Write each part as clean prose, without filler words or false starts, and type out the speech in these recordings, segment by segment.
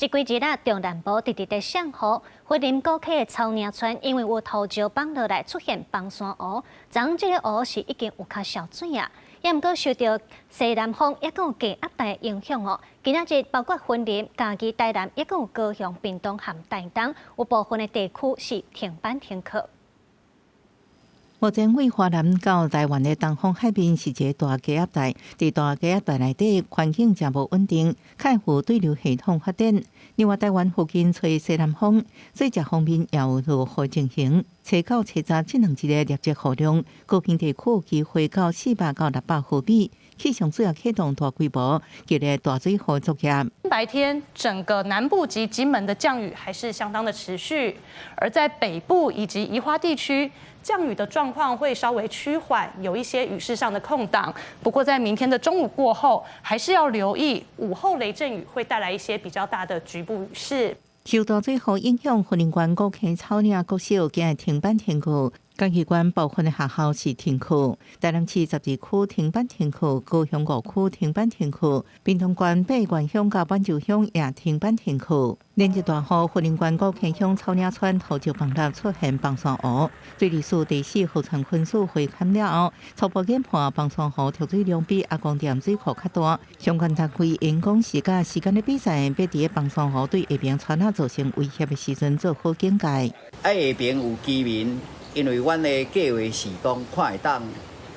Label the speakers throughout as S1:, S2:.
S1: 這幾日啊，中南部直直咧降雨，雲林古溪的草嶺村因為有土石崩落來，出現崩山湖。昨昏這个湖是已經有較少水啊，也毋過受著西南風抑閣有低壓帶影響哦。今仔日包括雲林、嘉義、台南，抑閣有高雄、屏東和台東，有部分的地區是停班停課。
S2: 目前位華南到台灣的東方海面是一个大低壓帶，佇大低壓帶內底環境誠無穩定，較會有對流系統發展。另外，台灣附近吹西南風，水質方面也有落雨情形。初九、初十這兩日的累積雨量，高屏地區有機會到400到600毫米。氣象署也啟動大規模激烈大水禍作業。
S3: 白天整個南部及金門的降雨還是相當的持續，而在北部以及宜花地區，降雨的狀況會稍微趨緩，有一些雨勢上的空檔。不過在明天的中午過後，還是要留意午後雷陣雨會帶來一些比較大的局部雨勢。
S2: 受大水禍影響，雲林縣古坑草嶺國小今日停班停課，嘉義縣部分的學校是停課，台南市12區停班停課，高雄五區停班停課，屏東縣八願鄉佮滿州鄉也停班停課。連日大雨，雲林縣古坑鄉草嶺村土石崩落出現崩山湖，水利署第四河川分署會勘了後，初步研判崩山湖蓄水量比阿公店水庫較大。相關單位因講是佮時間咧比賽，欲佇崩山湖對下爿村仔造成威脅的時陣做好警戒。
S4: 啊，下爿有居民，因為阮的計劃是講看會當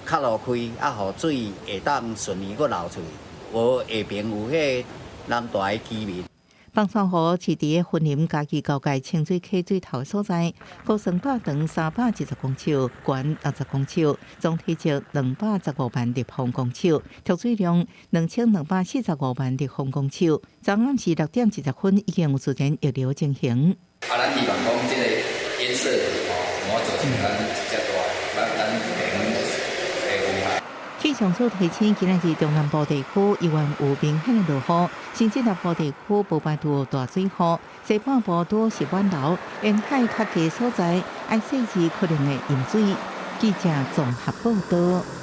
S4: 較路開，啊，予水會當順利閣流出去，無下爿有彼个南大的居民。
S2: 崩山湖是佇個雲林嘉義交界清水溪水頭所在，高長310公尺，懸60公尺，總體積215萬立方公尺，蓄水量2245萬立方公尺。昨暗時6點20分已經有自然溢流情形。
S5: 啊，咱希望講這个淹塞吼，無造成咱遮大，咱地方的危害。
S2: 氣象署提醒，今仔日中南部地區依然有明顯的落雨，甚至南部地區無排除大水禍，西半部多是滿流，沿海較低所在愛細緻可能會淹水。記者綜合報道。